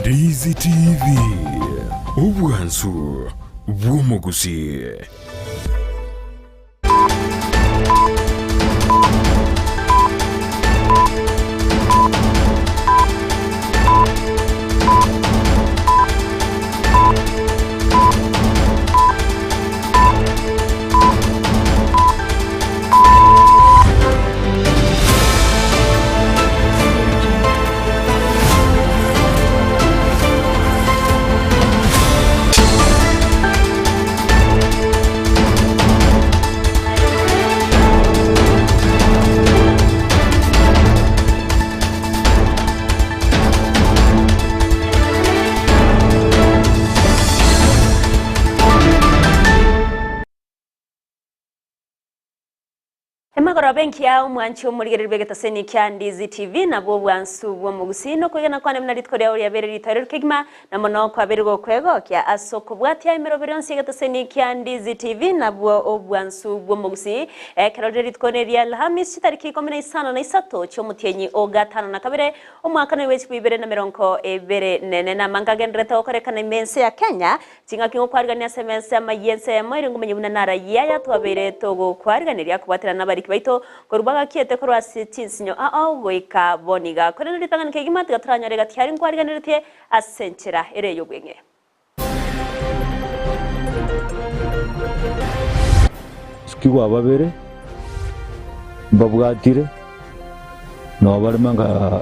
Ndizi TV, obwansu bw'omogusii. Emagoroba engiya omwanchi omorigereria bw'egetaseni kia Ndizi TV nabwo obwansu bw'omogusii na okwegena kwane buna rituko riao riabeire ritoereru kegima na mono kwabeire gokwegokia ase okobwatia emeroberi yonsi y'egetaseni kia Ndizi TV nabwo obwansu bw'omogusii ekero rire rituko neria Alhamis chitariki ikomi na isano na isato chi'omotienyi o gatano na kabere omwaka noyo bw'echikumi ibere na merongo ebere nene namange agendererete gokorekana ime ense ya Kenya Chingaki ngokwarigania ase emesa y'amayia ensemo ere ngomanye buna narayia aya twabeire togokwariganeria kobwaterana nabariki baito korwa bagakiete korwa ase chinsinyo ao goika bono iga. Korende ritang'ani kegima tiga toranyore egati aria nkwariganeretie ase enchera ere ey'obweng'e. Sikigwa babere mbabwatire, nabo bare manga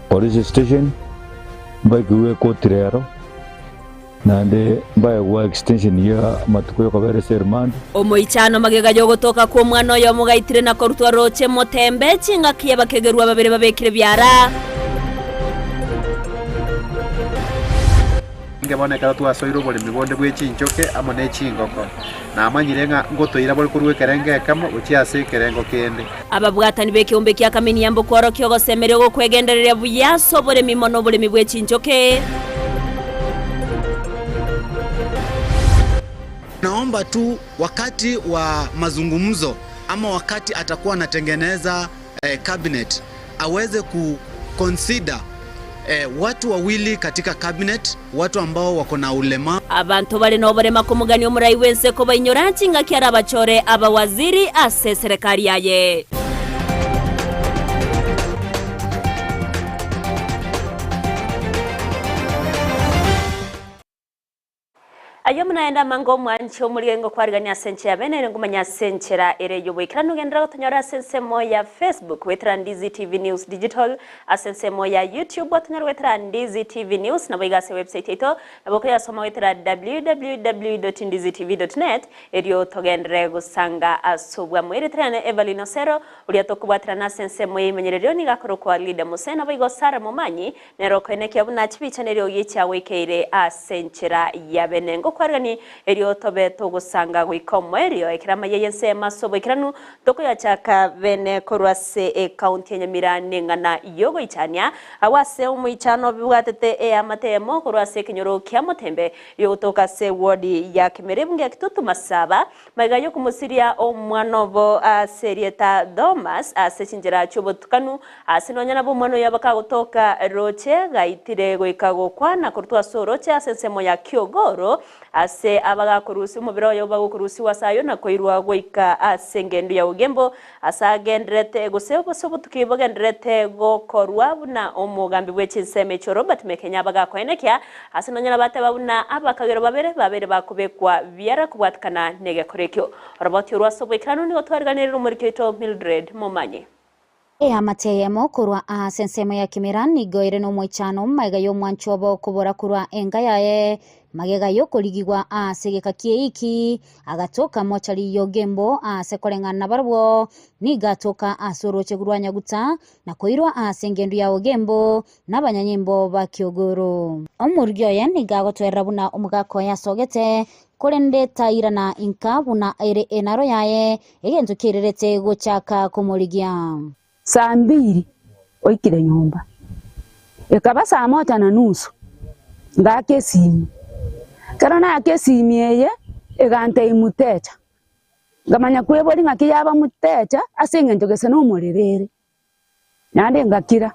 police station, mbaikigwe ekoti rero. Naende mbaegwa extension ya amatuko y'okobera ase remand. Omoichano magega y'ogotoka kw'omwana oyomo gaitire na korutwa roche motembe, chingaki abakegerwa babere babekire biara. Inke bono ekero twasoire oboremi bonde bwe chinchoke amo ne chingoko, namanyire ng'a ngotoira bore korwa ekerengo ekemo gochia ase ekerengo kende. Ababwatani b'ekeombe kia Kaminiambo kworokia ogosemeria ogokwegendereria buya ase oboremi mono oboremi bwe chinchoke. Naomba tu wakati wa mazungumzo ama wakati atakuwa anatengeneza cabinet aweze ku consider watu wawili katika cabinet, watu ambao wako na ulemavu. Abanto bare noborema komogania omorai bw'ense kobainyora chingaki arabachore abawaziri ase eserekari yaye. Ayio buna aende amange omwanche omorige ngokwarigania ase enchera ya bene ere ngomanya ase enchera ere y'oboikeranu genderera gotonyora ase ensemo ya Facebook goetera Ndizi TV News Digital ase ensemo ya YouTube otonyore goetera Ndizi TV News naboigo ase website yaito nabo okoyasoma goetera www.ndizitv.net erio togenderere gosanga ase obwamo. Ere tari ane Evelyn Osero oria tokobwaterana ase ensemo y'eimenyererio nigo akorokwa Lida Mose naboigo Sarah Momanyi Nere okoenekia buna chibicha neriogi chiagwekeire ase enchera ya bene. Ngokwarigani erio tobe togosanga goika omoerio, ekero amayia y'ensemo ase oboikeranu tokoyachaka bene korwa ase ekaunti ya Nyamira neng'ana y'ogoichania agwo ase omoichano bibwatete eamate eyemo korwa ase ekenyoro kia Motembe yogotoka ase ewodi ya Kemera ebunge ya Kitutu Masaba Magega y'okomosiria omwana obo ase erieta Thomas ase chinchera chi'obotukanu, ase nonya nabo omwana oyo abakagotoka roche gaitire goika gokwa na korutwa ase oroche ase ensemo ya Kiogoro, ase abagakorusia omobere oye obagokorusigwa ase ayio na koirwa goika ase engendu ya Ogembo ase agendererete gose ase obotuki bogendererete gokorwa buna omogambi bwe chinsemo echio Robert Mekenya abagakoenekia ase nonya nabateba buna abakagero babere babeire bakobekwa biara kobwatikana negekora ekio. Oroboti orwo ase oboikeranu nigo twariganerire omoriki oito Mildred Momanyi. Eamate eyemo korwa aase ensemo ya Kimera nigo ere nomoichano magega y'omwancho obo okobora korwa enka yaye magega y'okorigigwa aase egeka ki'eiki Agatoka mochari y'ogembo aase koreng'ana nabarabwo, nigo atoka ase orooche rwa Nyaguta, na koirwa ase engendu ya Ogembo nabanyanyimbo ba Kiogoro. Omorugi oye nigo agotwerera buna omogaka oye asogete, korende tairana inka buna ere enaro yaye, egento kiairerete gochaka komorigia. Saa mbili oikire nyomba, ekaba saa moja na nusu ngaaka esimi. Ekero naaka esimi eye, egantebia mutecha, nkamanya kweboria ng'aki yaba mutecha ase eng'encho gese na omorero ere, naende ngakira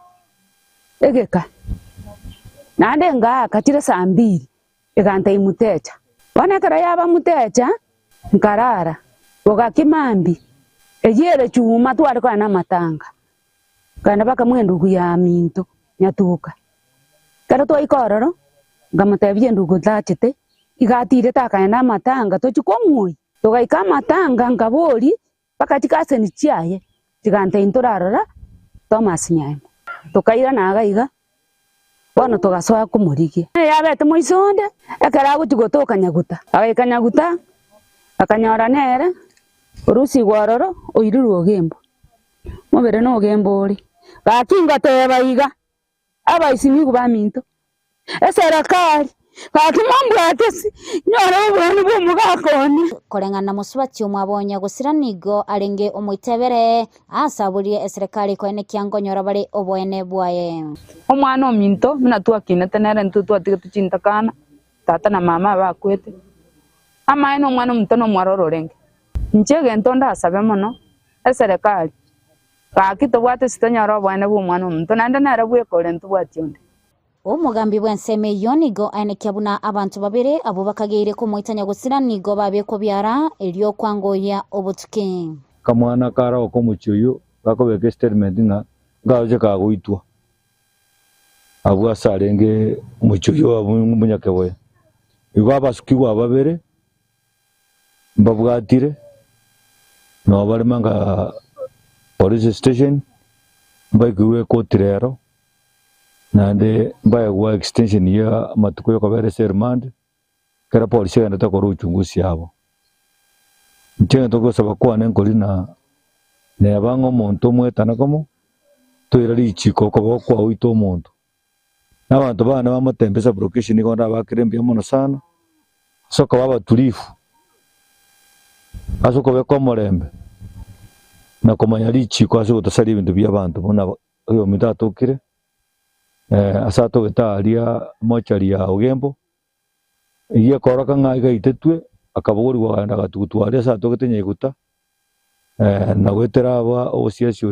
egeka. Naende ngaaka chire saa mbili, egantebia mutecha. Bono ekero yaba mutecha, nkarara, bogaki mambia, eyio ere chuma tware konya namatanga, nkagenda mpaka mwa endugu ya minto nyatuka. Ekero twaika ororo, nkamotebia endugu ntachete, iga atirete akagenda amatanga tochia komoyia. Togaika amatanga nkaboria, Mpaka chikaseni chiaye chigantebia ntorarora Thomas Nyaimo. Tokairana iga iga, bono togasoa komorigia. Yabete moiso onde, ekero agochia gotoka Nyaguta. Agaika Nyaguta, akanyora nere orusigwe ororo oirirwe ogembo. Mobere nogembo ore. Gaki ngoteba iga, Abaisimigu baminto, eserekari, gaki mombwate ase, nyore oboene bw'omogaka one. Koreng'ana mosubati omwabo o nyagosira nigo arenge omoitebere, asaborie eserekari koenekia nkonyora bare oboene bwaye. Omwana ominto buna twakinete nere intwe twatigetwe chintakana, tata na mama abakwete. Amaene omwana ominto nomwororo orenge. Inche egento ndasabe mono, eserekari Gaki tobwate ase tonyore oboene bw'Omwana omonto, naende nere bweka ore ntobwati onde. Omogambi bw'ensemo eyio nigo aenekia buna abanto babere abwo bakageire komoitania gosira nigo babekwa biara, erio kwangoyia obotuki. Akamwana karagoka omochie oyio gakobeka estatement ng'a nkaroche kagoitwa abwo ase arenge omochie oyio abwo omonyakeboya. Igo abasukigwa aba babere Mbabwatire, nabo bare manga police station, mbaikigwe ekoti rero, naende mbaegwa extension ya amatuko yokobera ase remand, ekero polisi egenderete gokora uchunguzi yabo. Inche egento ngosaba kwane nkori na neba ng'a omonto omwetane komo, toire richiko okoboko kwao oite omonto. Na abanto bane bamotembia sublocation nigo ndabakere mbuya mono sana, ase okoba abatulifu, ase okobeka omorembe, na komanya richiko ase ogotasaria ebinto bia abanto buna oyominto atokire, ase atogete aria mochari ya Ogembo, eyio ekoroka ng'a iga aitetwe, akabogorigwa akagenda agatugutwa aria ase atogete Nyaiguta. Na goetera aba obosiasi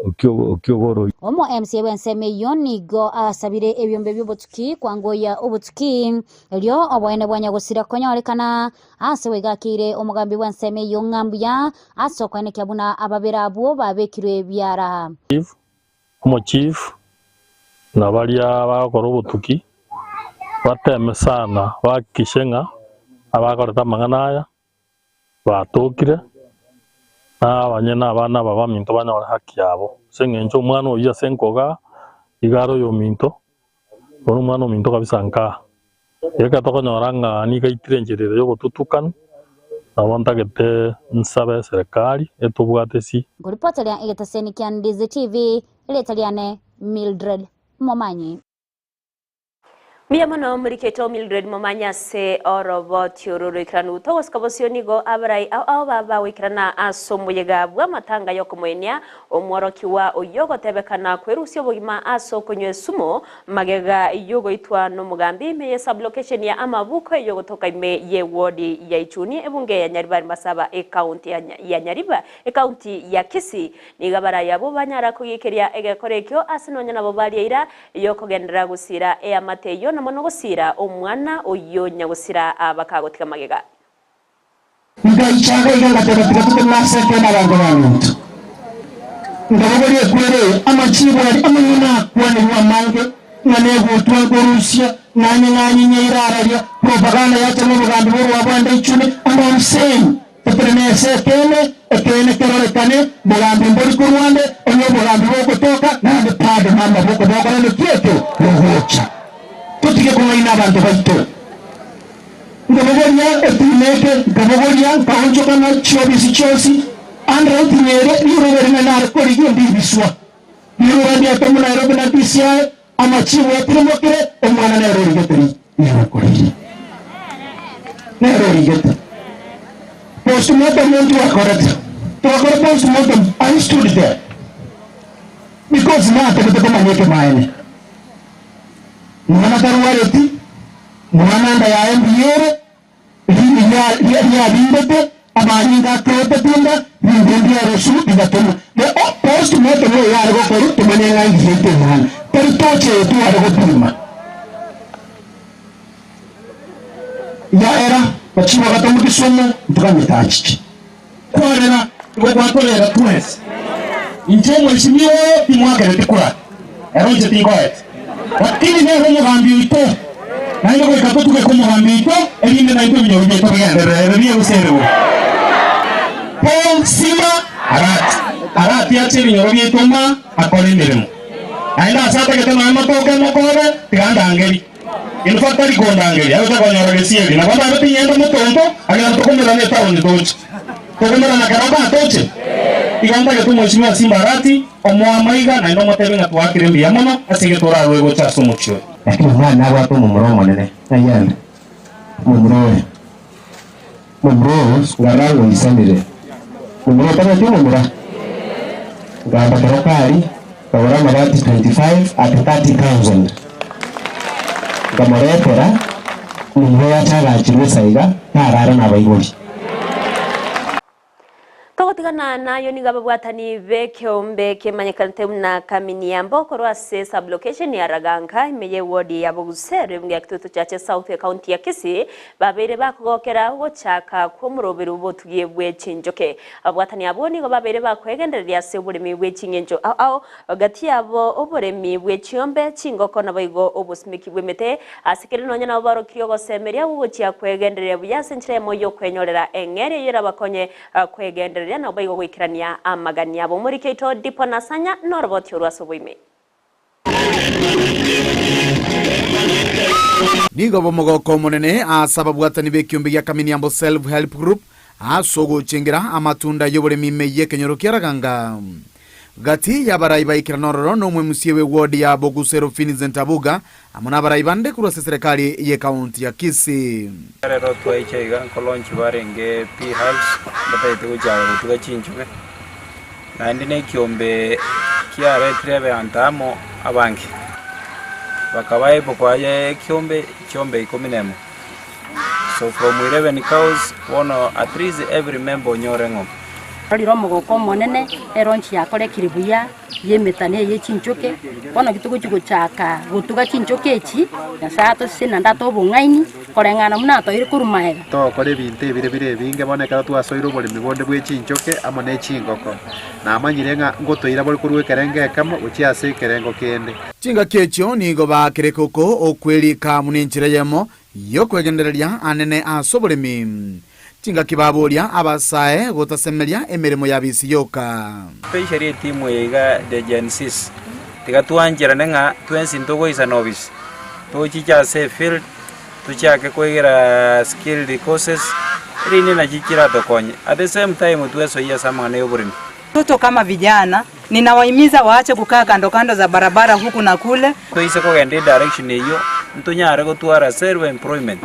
okiogoro. Omo MCA bw'ensemo eyio nigo asabire ebiombe bi'obotuki kwangoyia obotuki, erio oboene bwa nyagosira konyorekana. Ase goiga akeire omogambi bw'ensemo eyio ng'a mbuya ase okoenekia buna ababere abwo babekirwe biara. Omochief na baria bagokora obotuki bateme sana bahakikishe ng'a abakorete amang'ana aya batokire, na abanyene abana aba baminto banyore haki yabo. Ase eng'encho omwana oyio ase nkogaa, iga are oyominto, bono omwana ominto kabisa nkaa. Ekero tokonyora ng'a nigo aitire enchera ere y'obotutukanu, nabo ntagete nsabe eserekari etobwate si. Nkoripoteria egetaseni kia Ndizi TV, erieta riane Mildred Momanyi. Mbuya mono morikete Mildred momanye ase oroboti oro roikeranu togosika bosio nigo abarai ao ao baba goikerana ase omoyega bw'amatanga y'okomoenia omworokigwa oyio ogotebekana kwerusia obogima ase okonywa esumo magega y'ogoitwa n'omogambi ime ye sublocation ya Amabuko eyogotoka ime ye ward ya Ichuni ebunge ya Nyaribari Masaba ecounty ya Nyariba ecounty ya Kisii nigo abarai abwo banyara kogikeria egekora ekio ase nonya nabo baria ira Y'okogenderera gosiira eamate eyio, na mono gosiira omwana oyio nyagosira bakagotiga magega. Ngaichanga iga ngateba, Tiga totenene ase ekeene abanto baminto. Nkabogoria ekwere eye, amachiibo aria amang'ana akwanerwe amange, ng'a negutwa nkorusia, ng'anye ng'anyinyeire araria, propaganda yacha nobogambi borwa bwande ichuni, and I'm saying, totenene ase ekeene, ekeene kerorekane, bogambi mbori korwa ande, onye obogambi bogotoka, naende bado namaboko bokora naki eke bogocha. Totige kong'aina abanto baito. Nkabogoria etima eke, nkabogoria, nkaonchoka na chiobisi chionsi, handwriting ere riroba rinene nare korigia ndibiswa. Riroba ndiatomwa Nairobi na DCI, amachibu atirimokire, omwana nere origete ri nere okorire. Nere origete. Postmortem monto twakorete. Twakora postmortem, I stood there. Because natagete komanya ekemaene. Mwana tarwareti, Mwana enda yaye mbuya ere, riini riabimbete, amanyinga akeete tinda, rinde ndiarosu rigatoma. The post mortem oyo yare gokorwa tomanye ng'a ngiya ete omwana. Tari tochi eye tware gopima. Omochibi agatoma Kisumu ntoganyete achiche. Kwarera igo gwatorera twensi. Inche omwesimia oyo timwakereti kura, ero inche tinkoete. Lakini nere omogambi oito, naende goika totugeke omogambi oito, erinde naintwe ebinyoro biaito bigenderere. Ere riye gose ere bobe. Paul Simba Arati, Arati ache ebinyoro biaito ma akore emeremo. Naende ase atagete nonya matoke mokobe, tiga ndangerie. In fact tari kondangeria, agocha konyora gesieri. Nabo ndabe ting'ende motonto, agenda tokomerana etaoni toche. Tokomerana keroka atoche. Igo ntagete omweshimiwa Simba Arati, omoe amaiga naende omotebie ng'a twaakire mbuya mono ase egento orarue gocha ase omochie oyo. Lakini omwana nabwate omomura omonene, ng'ai ande? Omomura oyo, omomura oyo ngarora ngoisanire, omomura otabwati omomura? Nkagamba keroka aria, nkagora amabati 25 at 30,000, nkamoretera, omomura oyo acha agachirwe esa iga, tarara nabaibori. Togotigana nayo nigo ababwatani b'ekeombe kemanyekanete buna Kaminiambo korwa ase sub-location ya Raganka ime y'ewodi ya Bogusero ebunge ya Kitutu Chache South ekaunti ya Kisii babeire bakogokera ogochaka kw'omoroberi bw'obotugi bwe chinchoke. Ababwatani abwo nigo babeire bakwegendereria ase oboremi bwe ching'encho ao ao gati yabo oboremi bwe chiombe, chingoko naboigo obosimeki bw'emete Ase kera nonya nabo barokirie ogosemeria gogochia kwegendereria buya ase enchera eyemo y'okwenyorera eng'eria eyio erabakonye kwegendereria nabo boigo goikerania amagani abo. Omoriki oito Dipo Nasanya noroboti orwo ase oboime. Nigo bomogoko omonene ase ababwatani b'ekiombe gia Kaminiambo Self Help Group ase ogochengera amatunda y'oboremi ime y'ekenyoro kia Raganga. Gati y'abarai baikerana ororo nomwemusie bw'eward ya Bogusero Vincent Abuga amo nabarai bande korwa ase eserekari y'ekaunti ya Kisii. Rero twaicha iga nkolonchi barenge bee hives batagete gochaka gotuga chinchoke, naende na ekiombe kiaretire abanto amo abange, bakaba able koa ekiombe chiombe ikomi na emo. So from 11 cows bono at least every member onyore eng'ombe. Rorire omogoko omonene, eronchi yakorekire buya y'emetano eye ye chinchoke, bono ki togochia gochaka gotuga chinchoke echi, Nyasae atosesenie naende atoe obong'aini, koreng'ana buna atoire korwa magega. Togokora ebinto ebire bire ebinge bono ekero twasoire oboremi bonde bwe chinchoke amo ne chingoko. Namanyire ng'a ngotoira bore korwa ekerengo ekemo gochia ase ekerengo kende. Chingaki echio nigo bakereka oko okwerika buna enchera eyemo y'okwegendereria anene ase oboremi. Chingaki baboria abasae gotasemeria emeremo ya bisi yoka. Especially etimu eye iga the Gen Zs, tiga twancherane ng'a twensi ntogoisana obisi, tochiche ase efield, tochiake koegera skilled courses, erinde nachi chiratokonye. At the same time twesoyie ase amang'ana ya oboremi. Watoto kama vijana, ninawahimiza waache kukaa kando kando za barabara huku na kule. Toise kogenda edirection eyio, ntonyare gotwara self employment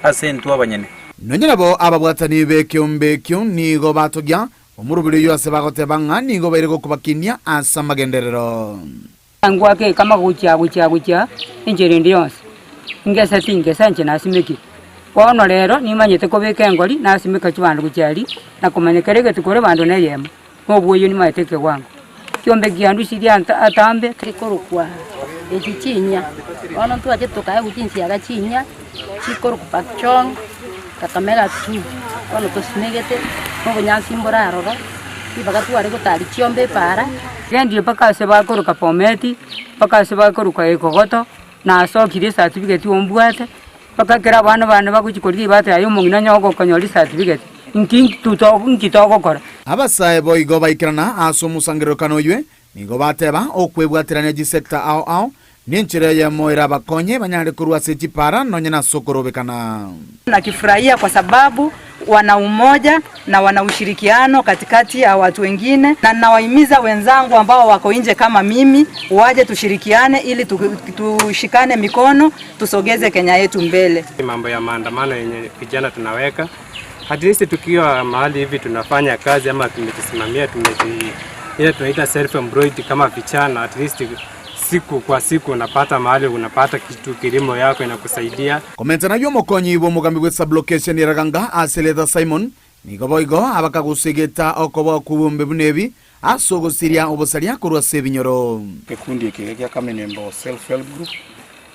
ase intwe abanyene. Nonya nabo ababwatani b'ekeombe ekio nigo batogia omoroberi oyio ase bagoteba ng'a nigo baire gokobakinia ase amagenderero. Ngwake ekama gochia gochia gochia enchera ende yonsi, ngese tingesa inche nasimekire. Bono rero nimanyete kobeka engori nasimeka chibando gochia aria, na komanya kera egetuko ore bando neyemo, na obwoyo nimaete ekewango. Chiombe kiandusirie anta atambe. Chikorokwa echi chinyia, bono ntwachete tokaegwa chinsiaga chinyia, chikorokwa pakchong, kakamega two, bono tosimegete, na obonyansi mbore aroro, ribaga tware gotaria chiombe epaara. Gendire mpaka ase bakoroka Bomet, mpaka ase bakoroka Ekogoto, nasokire ecertificate ombwate, mpaka ekero abana bane bagochia korigia ebahati yaye omong'ina onye ogokonyora ecertificate, nki nki nki togokora? Abasae boigo baikerana ase omosangererekano oywe, nigo bateba okwebwaterania chisecta ao ao nenchera eyemo erabakonye banyare korwa ase chipara nonya nase okorobekana. Nakifurahia kwa sababu wana umoja na wana ushirikiano katikati ya watu wengine, na nawahimiza wenzangu ambao wako nje kama mimi waje tushirikiane ili tushikane mikono tusogeze Kenya yetu mbele. Mambo ya maandamano yenye vijana tunaweka at least tukiwa mahali hivi tunafanya kazi ama tumejisimamia, tumeji ile tunaita self employed kama vijana, at least siku kwa siku unapata mahali unapata kitu, kilimo yako inakusaidia. Komenta nayio omokonyi bw'omogambi bwe sublocation ya Raganga ase Letha Simon nigo boigo abakagusegeta okoboa kw'obombe buna ebi ase ogosiria obosaria korwa ase ebinyoro. Ekekundi eke iga kia Kamenembo Self Help Group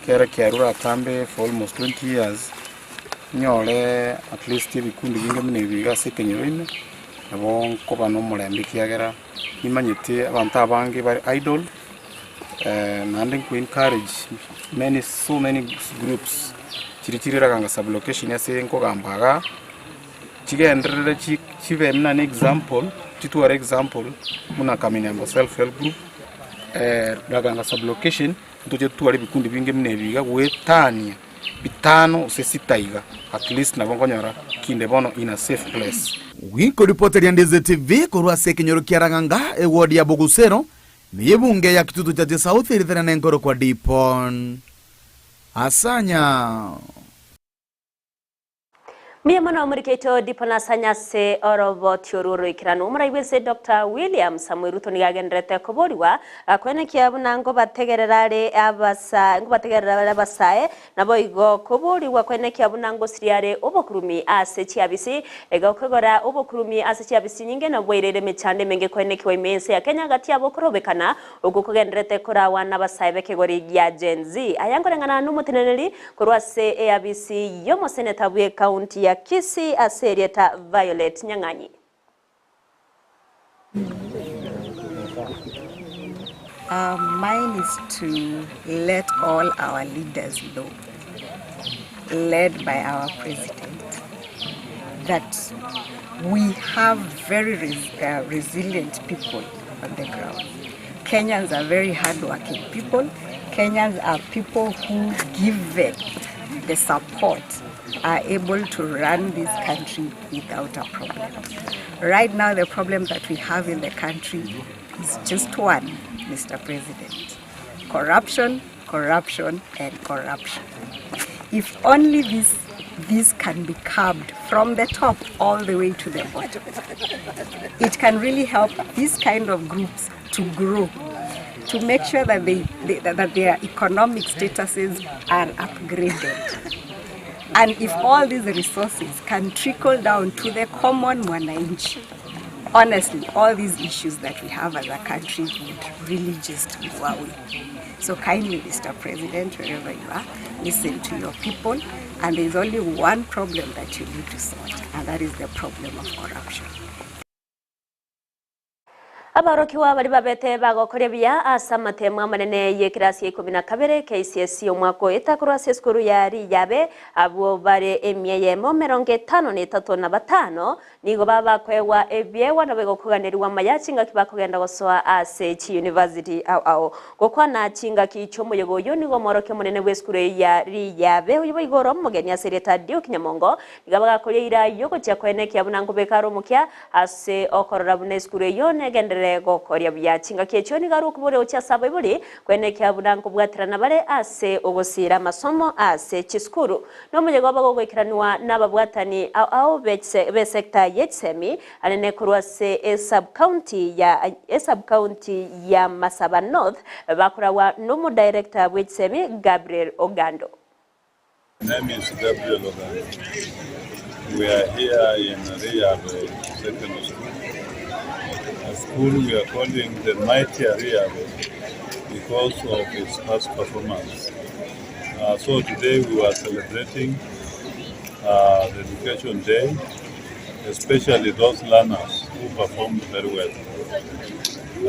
kere kiarure atambe for almost 20 years. Nyore at least ebikundi binge buna ebi iga ase ekenyoro ime, nabo nkoba na omorembe ekiagera nimanyete abanto abange bare idle, naende nko encourage many so many groups chiria chire Raganga sub location ase nkogamba igaa, chigenderere chi chibe buna na example, chitware example buna Kaminengo self help group, Raganga sub location, ntoche totware ebikundi binge buna ebi iga goetania. bitano gose sita iga, at least nabo nkonyora kinde bono in a safe place. Gikoripoteria Ndizi TV korwa ase ekenyoro kia Raganga, eward ya Bogusero, ime y'ebunge ya Kitutu Chache South eritera nenkorokwa Dipon Asanya. Mbuya mono omorikeito Dipo Nasanya ase oroboti orwo oroikeranu. Omorai bw'ense Doctor William Samoei Ruto nigo agendererete koborigwa koenekia buna ngobategerera are abasa ngobategerera are abasae naboigo koborigwa koenekia buna ngosiria are obokurumi ase chiabisi igo kogora obokurumi ase chiabisi chinyinge nabwairere emechando emenge koenekiwa ime y'ense ya Kenya gati yabo korobekana okwo kogendererete korawa nabasae b'ekegori gia Gen Z. Aya nkoreng'ana nomoteneneri Korwa ase eabisi y'omoseneta bw'ekaunti ya Kisii ase erieta Violet Nyang'anyi. Mine is to let all our leaders know, led by our president, that we have very res uh, resilient people on the ground. Kenyans are very hardworking people. Kenyans are people who give them the support are able to run this country without a problem. Right now, the problem that we have in the country is just one, Mr. President. Corruption, corruption, and corruption. If only this, this can be curbed from the top all the way to the bottom, it can really help these kind of groups to grow, to make sure that, they, they, that their economic statuses are upgraded. And if all these resources can trickle down to the common mwananchi, honestly, all these issues that we have as a country would really just go away. So kindly, Mr. President, wherever you are, listen to your people. And there's only one problem that you need to sort, and that is the problem of corruption. Aborokigwa baria babete bagokoria buya ase amatemo amanene y'ekerasi ya ikomi na kabere, KCSE, omwaka oeta korwa ase esukuru ya Riyabe, abwo bare emia eyemo emerongo etano na etato na batano, nigo babakoegwa ebiegwa nabo egokoganerigwa amaya chingaki bakogenda gosoa ase chiyunivasiti ao ao. Gokwana chingaki chi'omoyega oyio nigo omworokia omonene bw'esukuru eyio ya Riyabe oyo boigo ore omogeni ase erieta Duke Nyamongo nigo bagakoria eira ayio gochia koenekia buna nkobeka are omokia Ase okorora buna esukuru eyio negenderere gokoria buya chingaki echio nigo are okoboria gochia ase abaibori koenekia buna nkobwaterana bare ase ogosiira amasomo ase chisukuru. Nomoyega obe gogoikeranigwa nababwatani ao ao b'esecta ye chisemi anene korwa ase esub-county ya esub-county ya Masaba North bakoragwa nomodirector bw'echisemi Gabriel Ogando. My name is Gabriel Ogando. We are here in Riabe Secondary School, a school we are calling the Mighty Riabe because of its past performance. Uh, so today we were celebrating uh, the Education Day, especially those learners who performed very well.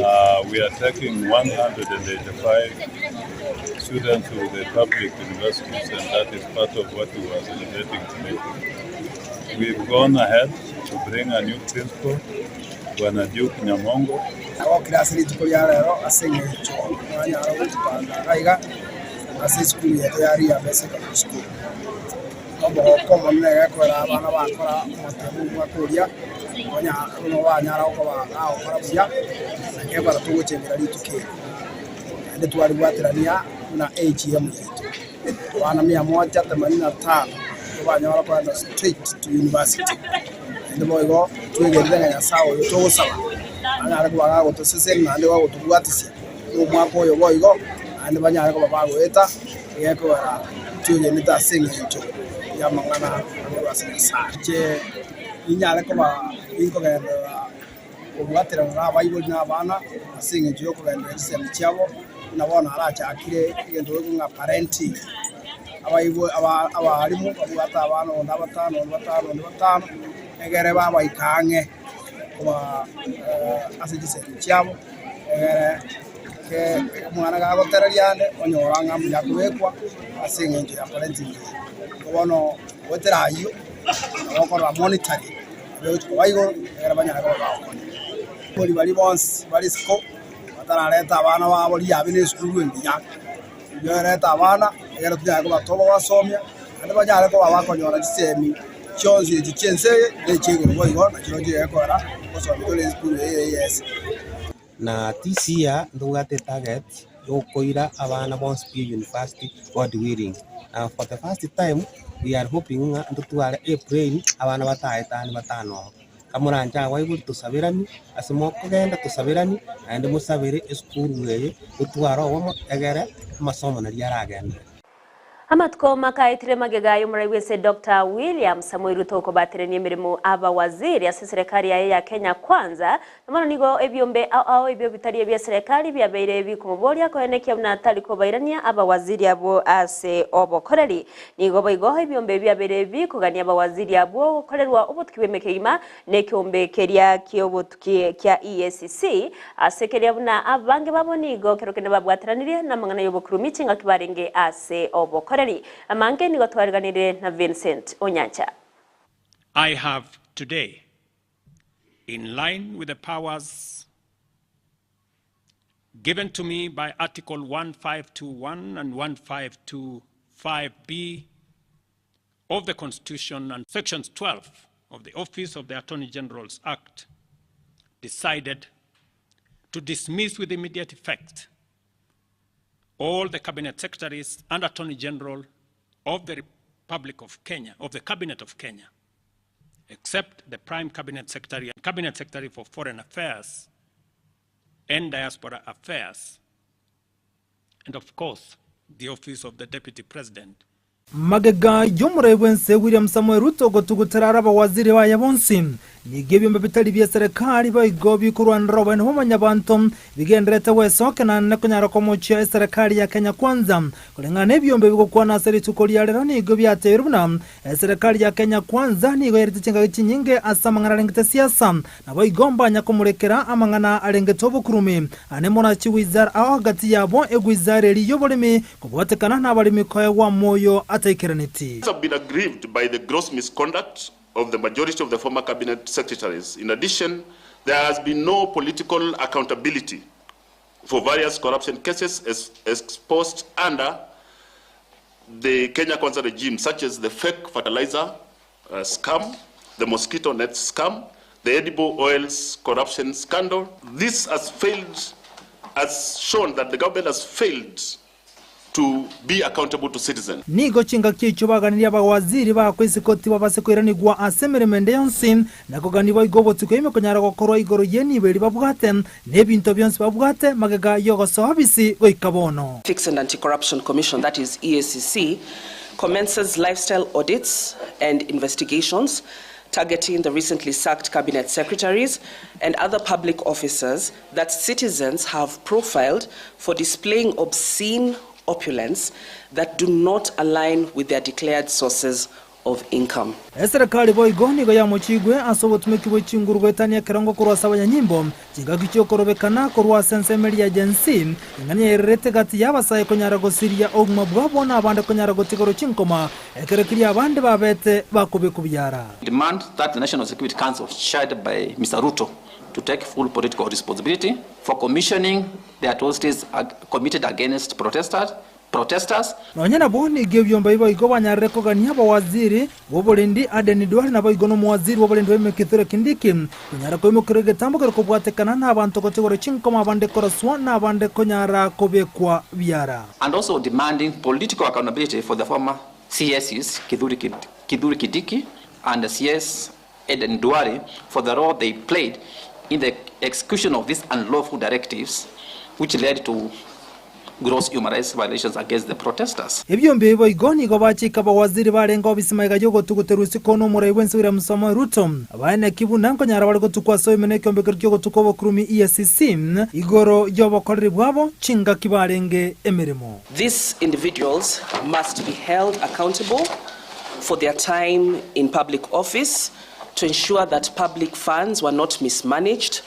Uh, we are taking 185 students to the public universities, and that is part of what we were celebrating today. We've gone ahead to bring a new principal, Bwana Duke Nyamongo. Nagokire ase rituko ria rero ase engencho mwanyara gotupanga iga iga ase esukuru yaito ya Riambe Secondary School. Omogoko omonene egekoera abana bakora omotemo omwaka oria, buna banyara koba bagokora buya, na kebara togochengera rituko eri. Naende twaribwaterania buna AGM yaito. Abana mia moja themanini na tano nigo banyora kogenda straight to university. Naende boigo twegerire ng'a Nyasae oyo togosaba anyare koba gagotosesenia naende gagotobwatisia nomwaka oyo boigo, naende banyare koba bagoeta egekogera twegenete ase engencho y'amang'ana akorwa ase Nyasae. Inche ninyare koba ninkogenderera kobwaterana nabaibori na abana ase engencho y'okogenderera chisemi chiabo, buna bono arachakire egento gekorokwa ng'a parenting. Abaibori aba abalimu babwate abana onde abatano onde batano onde batano, egere babaika ang'e koba ase chisemi chiabo, egere ke omwana gagotereria ande onyora ng'a mbuya akobekwa ase eng'encho ya parenting eye. Igo bono goetera ayio, nabo okorora monitoring nabo egochi koba igoro egere banyare koba bagokonywa. Abaibori baria bonsi bare isiko batarareta abana babo riabe na esukuru engiya. Riberete abana, ekero tonyare kobatoba gosomia, naende banyare koba bakonyora chisemi chionsi echi chi'ense eye, na echia igoro boigo, nachirochio chigekorera gosomia tore esukuru eye ya EAC. Na this year ntobwate etarget yokoira abana bonsi pi university God willing. Na for the first time we are hoping ng'a ntotware a plane abana bataetani batano. Kamoranche abaibori tosaberani, ase mokogenda tosaberani, naende mosabere esukuru eye totware obomo egere amasomo naria aragenderere. Amatuko makaetire magega y'omorai bw'ense Doctor William Samoei Ruto okobaterania emeremo abawaziri ase eserekari yaye ya Kenya Kwanza, na bono nigo ebiombe ao ao ebio bitari ebia eserekari biabeire bikomoboria koenekia buna tari kobairania abawaziri abwo ase obokoreri. Nigo boigo ebiombe biabeire bikogania abawaziri abwo gokorerwa obotuki bw'emekegima na ekeombe keria ki'obotuki kia EACC, ase keria buna abange babo nigo kero kende babwateranirie namang'ana y'obokurumi chingaki barenge ase obokoreri. Amange nigo twariganirie na Vincent Onyancha. I have today, in line with the powers given to me by Article 1521 and 1525B of the Constitution and Sections 12 of the Office of the Attorney General's Act, decided to dismiss with immediate effect all the cabinet secretaries and attorney general of the Republic of Kenya, of the Cabinet of Kenya, except the Prime Cabinet Secretary and Cabinet Secretary for Foreign Affairs and Diaspora Affairs, and of course, the Office of the Deputy President. Magega y'omorai bw'ense William Samoei Ruto gotugutera are abawaziri baye bonsi, nigo ebiombe bitari bie serikali boigo bikorwanera oboene bw'omonyabanto bigendererete gwesokia naende konyara komochia eserekari ya Kenya Kwanza. Koreng'ana nebiombe bigokwana ase rituko ria rero nigo biateirwe buna eserekari ya Kenya Kwanza nigo yarete chingaki chinyinge ase amang'ana arengete siasa naboigo mbanya komorekera amang'ana arengete obokurumi ane mono chiwizara ao gati yabo egwizara eri y'oboremi Kobwatekana nabaremi koegwa moyo ataikeraneti. have been aggrieved by the gross misconduct of the majority of the former cabinet secretaries. In addition, there has been no political accountability for various corruption cases as exposed under the Kenya Kwanza regime, such as the fake fertilizer uh, scam, the mosquito net scam, the edible oils corruption scandal. This has failed, has shown that the government has failed to be accountable to citizens. Nigo chingaki echio baganirie abawaziri baakwa isiko tibabase koiranigwa ase emeremo ende yonsi, na kogania boigo obotuko ime konyara gokorwa igoro y'enibo eria babwate, na ebinto bionsi babwate magega y'ogosoa obisi goika bono. Ethics and Anti-Corruption Commission, that is EACC, commences lifestyle audits and investigations targeting the recently sacked cabinet secretaries and other public officers that citizens have profiled for displaying obscene opulence that do not align with their declared sources of income. Eserekari boigo nigo yamochigwe ase obotumeki bwe chinguru goetania ekerongo korwa ase abanyanyimbo, chingaki chi'okorobekana korwa ase ensemo eria ya Gen Z, eng'ana yairerete gati y'abasae konyara gosiria obogima bwabo na abande konyara gotigorwa chinkoma ekero keria abande babete bakobekwa biara. Demand that the National Security Council chaired by Mister Ruto to take full political responsibility for commissioning the atrocities committed against protesters protesters. Nonya nabwo nigo ebiombe ebi boigo banyarire kogania abawaziri b'oborendi Aden Duale naboigo nomowaziri bw'oborendi bwa Kithure Kindiki konyara koimokerwa egetambo keria kobwatekana nabanto gotigorwa chinkoma abande koroswa na abande konyara kobekwa biara. And also demanding political accountability for the former CSs Kithure Kithure Kindiki and CS Aden Duale for the role they played in the execution of these unlawful directives which led to gross human rights violations against the protesters. Ebiombe ebi boigo nigo bachika abawaziri barenge obisi magega y'ogotuguterwa isiko n'omorai bw'ense William Samoei Ruto, abaeneki buna nkonyara bare gotukwa ase oime nekeombe keria ki'ogotuka obokurumi EACC igoro y'obokoreri bwabo chingaki barenge emeremo. These individuals must be held accountable for their time in public office to ensure that public funds were not mismanaged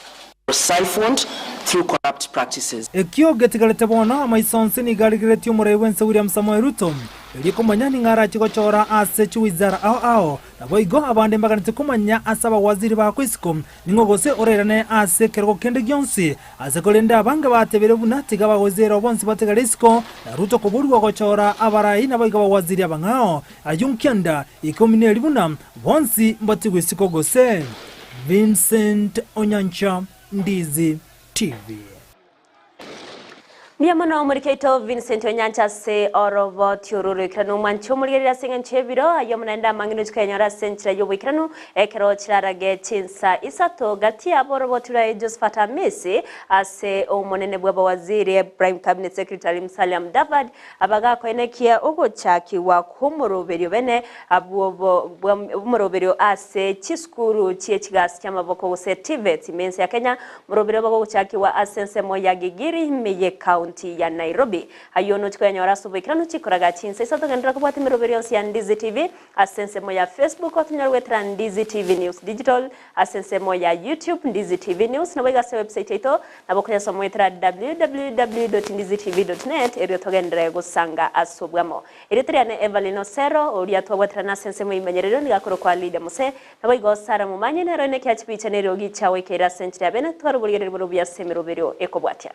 or siphoned through corrupt practices. Ekio getigarete bono, amaiso onsi nigo arigereretie omorai bw'ense William Samoei Ruto, erio komanya ning'o arache gochora ase chiwizara ao ao. Naboigo abande mbaganeti komanya ase abawaziri bakwa isiko, ning'o gose orairane ase ekerogo kende gionsi. Ase korende abange batebire buna tiga abawaziri abo bonsi batigare isiko, na Ruto koborigwa gochora abarai naboigo abawaziri abang'ao. Ayio nkianda ikomi neri buna bonsi mbatigwe isiko gose. Vincent Onyancha, Ndizi TV. Mbuya mono omoriki oito Vincent Onyancha ase oroboti oro oroikeranu omwanche omorigereri ase engencho y'ebiro ayio amo naende amang'ina ochia koyanyora ase enchera y'oboikeranu ekero chirarage chinsa isato gati yabo oroboti rwaye Josephat Amisi ase omonene bw'abawaziri Prime Cabinet Secretary Musalia Mudavadi Abagakoenekia ogochakigwa kw'omoroberio bene bw'omoroberio ase chisukuru chie chigasi chi'amaboko gose TVETs ime ense ya Kenya, omoroberio bogochakigwa ase ensemo ya Gigiri ime y'ecounty ya Nairobi. Ayio nochi koyanyora ase oboikeranu chikoraga chinsa isato genderera kobwata emeroberio yonsi ya Ndizi TV ase ensemo ya Facebook otonyore goetera Ndizi TV News Digital Ase ensemo ya YouTube, Ndizi TV News, naboigo ase website yaito nabo okoyasoma goetera www.ndizitv.net erio togenderere gosanga ase obwamo. Erieta riane Evelyn Osero, oria twabwaterana ase ensemo y'ebimanyererio nigo akorokwa Lydia Mose, naboigo Sarah Momanyi nere one ekiachibicha neriogi chiagoikeire ase enchera ya bene tware oborigereria bore obuya ase emeroberio ekobwatia.